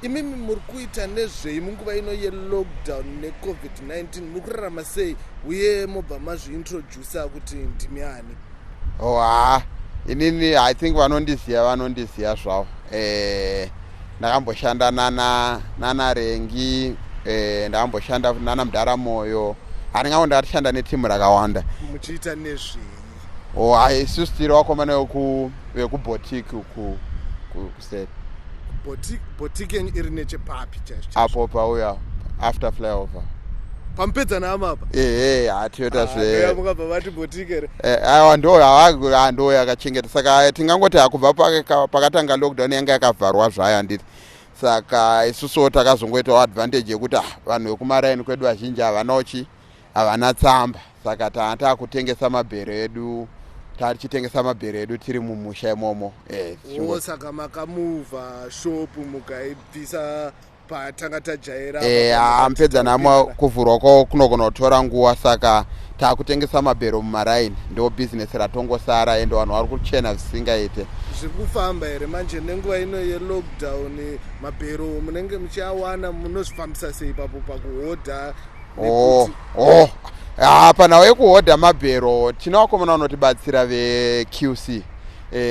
Imimi muri kuita nezvei munguva ino yelockdown neCovid-19? Muri kurarama sei, uye mobva mazviintrodusa kuti ndimi ani? Oh, ha, inini I think vanondiziva, vanondiziva zvavo. Ndakamboshanda nana Rengi, ndakamboshanda nana Mudhara Moyo. Handingango ndakatoshanda netimu rakawanda. Muchiita nezvei? Oh, hai, isusu tiri vakomana vekuboutique kuseri. Boutique yenyu iri nechepapi chaizvo chaizvo? Apo pauya after flyover. Pamupedzana apa? Ehe, hatoita zve Mukabva vati boutique here? Aiwa, ndo ndo yakachengeta. Saka tingangoti hakubva pakatanga lockdown yanga yakavharwa zvayo, handiti? Saka isusuwo takazongoitawo advantage yekuti vanhu vekumaraini kwedu vazhinji havanawo chi havana tsamba. Saka taa taakutengesa mabhero edu, tatichitengesa mabhero edu tiri mumusha imomo. O, saka makamuvha shopu mukaibvisa patanga tajaira? Mupedza nhamo, kuvhurwa kwavo kunogona kutora nguva, saka taakutengesa mabhero mumaraini. Ndo bhizinesi ratongosara, ende vanhu vari kuchena zvisingaite. Zviri kufamba here manje nenguva ino yelockdown? Mabhero munenge muchiawana? Munozvifambisa sei ipapo pakuhodha? Oh, panhau yekuhodha mabhero, tine vakomana vanotibatsira veQC.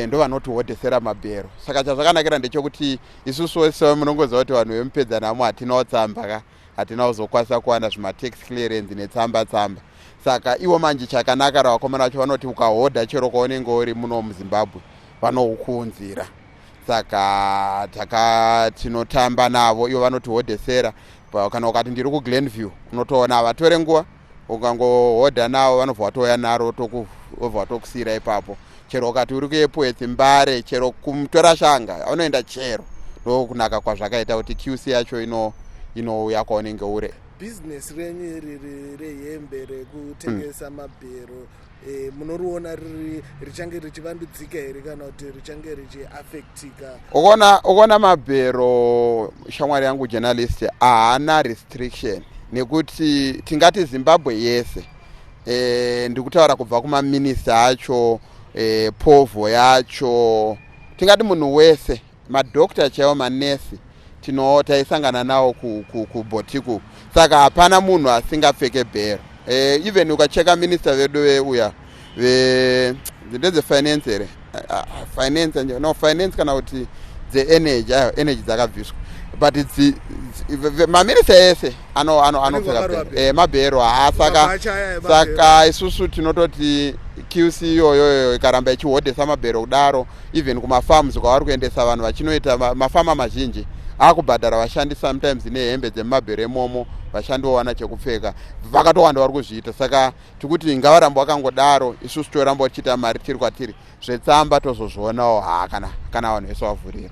Ndo vanotihodhesera mabhero. Saka chazvakanakira ndechekuti isusu se munongoziva kuti vanhu vemupedzanhamo hatinawo tsamba ka, hatina kuzokwanisa kuwana zvimatax clearance netsamba tsamba. Saka ivo manje chakanaka, ravakomana vacho vanoti ukahodha chero kwaunenge uri muno muZimbabwe, vanokuunzira. Saka taka tinotamba navo, ivo vanotihodhesera. Kana ukati ndiri kuGlenview, unotoona havatore nguva. Ukangohodha navo, vanobva watouya naro, vobva watokusiyira ipapo. Chero ukati uri kuEpworth, Mbare, chero kumutorashanga, vanoenda chero. Ndokunaka kwazvakaita kuti QC yacho inouya kwaunenge uri. Bhizinesi renyu iri rehembe, rekutengesa mabhero, munoriona riri richange richivandudzika here kana kuti richange richiafectika? Ukaona mabhero, shamwari yangu journalist, haana restriction, nekuti tingati Zimbabwe yese, ndikutaura kubva kumaminista acho, povho yacho, tingati munhu wese, madhokta chaiwo, manesi, tino taisangana nawo kuboutique. Saka hapana munhu asingapfeke bhero. Even ukacheka minista vedu veuya ve ndedzefinance here, finance, no, finance kana kuti dzeenergy, ayo energy dzakabviswa, but maminista ese anopfeka mabhero. Ha, saka isusu tinototi QC iyoyoyo ikaramba ichihodhesa mabhero kudaro, even kumafarms kwavari kuendesa vanhu vachinoita, mafama mazhinji akubhadhara vashandi sometimes nehembe dzemumabhero imomo, vashandi vowana chekupfeka. Vakatowanda vari kuzviita. Saka tikuti ngavaramba vakangodaro, isusu toramba tichiita mari tiri kwatiri. Zvetsamba tozozvionawo, ha, kana vanhu vese vavhurirwa.